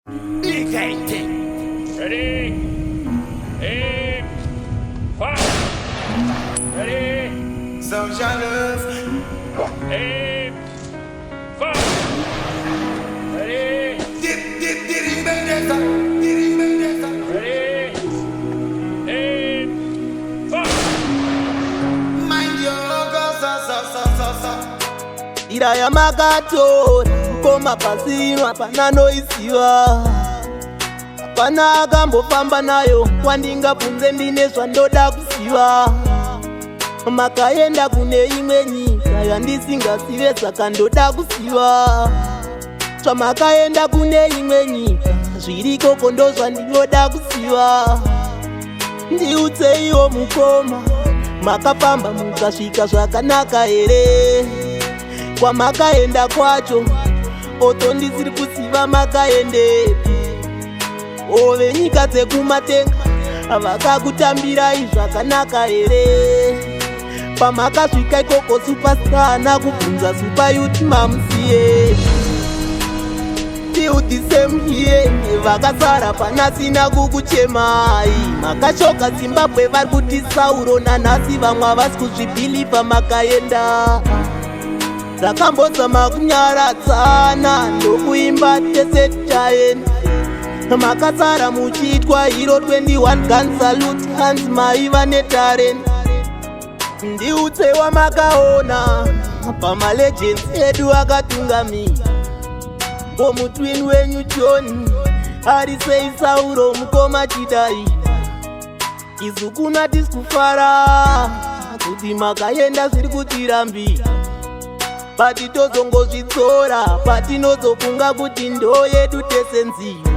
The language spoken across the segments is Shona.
EKT. Ready? Aim. Fire. Ready? Soul Jah Love. Aim. Fire. Ready? Dip, dip, dip, dip, dip, Ready? Aim. Fire. Mind your go, so, so, so, so, so. Nzira yamakatora mukoma pasino hapana anoiziva, hapana akambofamba nayo. Kwandingabvunze ndine zvandoda kuziva. Makaenda kune imwe nyika yandisingazive, saka ndoda kuziva zvamakaenda kune imwe nyika zvirikoko, ndo zvandinoda kuziva. Ndiudzeiwo mukoma, makafamba mukasvika zvakanaka here kwamakaenda kwacho? Oto ndisiri kuziva makaendepi. O venyika dzekumatenga vakakutambirai zvakanaka here pamakasvika ikoko? Superstar nakubvunza Super Youth mamusiye. Still the same here, vakasara panasina kukuchemai. Makashoka Zimbabwe, vari kuti Sauro nanhasi vamwe havasi kuzvibhilivha makaenda. Takambozama kunyaradzana ndokuimba tese tichaenda. Makasara muchiitwa hero, 21 gun salute, hanzi maiva netalent. Ndiudze wamakaona pamalegends edu akatungamira. Komutwin wenyu John ari sei? Sauro mukoma chidai isu kuna tisi kufara kuti makaenda, zviri kutirambira pati tozongozvidzora patinozofunga kuti ndo yedu tese nzira.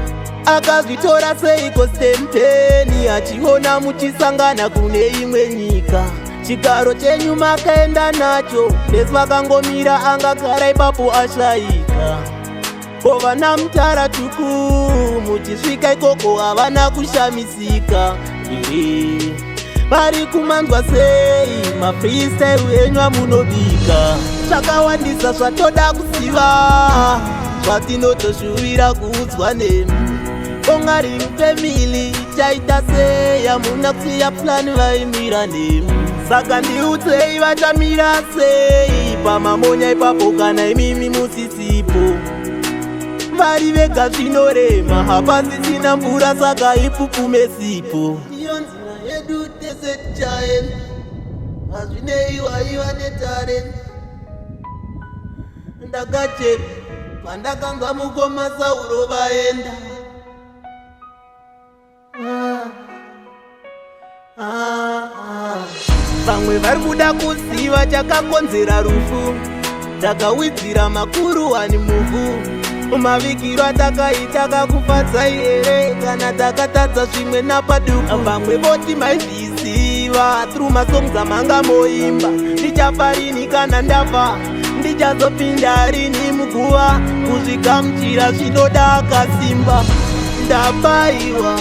Akazvitora seiko Stempeni achiona muchisangana kune imwe nyika? Chigaro chenyu makaenda nacho lesi, vakangomira angagara ipapo ashayika. Kovana mutara tuku muchisvika ikoko havana kushamisika here? Vari kumanzwa sei mafreestyle enyu amunobika? Zvakawandisa zvatoda kuziva, zvatinotoshuvira kuudzwa nemi. Conquering family chaita sei? Hamuna kusiya plan vaimira nemi, saka ndiudzei vachamira sei pamamonya ipapo kana imimi musisipo? Vari vega zvinorema, hapasisina mvura, saka ipfupfume sipo. Iyo nzira yedu tese tichaenda, hazvinei waiva netalent. Ndakachema pandakanzwa mukoma Sauro vaenda. Ah, ah, ah. Vamwe vari kuda kuziva chakakonzera rufu. Takawidzira makuru wani muvhu. Mavikiro atakaita kakufadzai here kana takatadza zvimwe napaduku? Vamwe voti maizviziva through masongs amanga moimba. Ndichafa rini? Kana ndafa ndichazopinda rini muguva? Kuzvigamuchira zvinoda akasimba. Ndabayiwa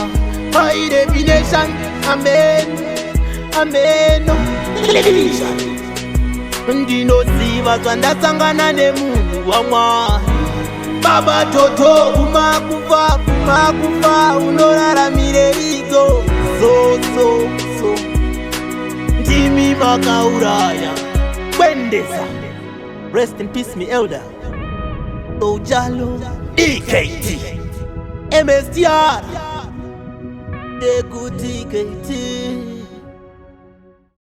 paidefinition. Amen, ameno ndinoziva zvandasangana nemunhu waMwari. Baba Toto, kumakufa kumakufa unoraramireiko? So so so ndimi makauraya kwendesa. Rest in peace, me elder Soul Jah Love. EKT. MSTR ndekuti KT.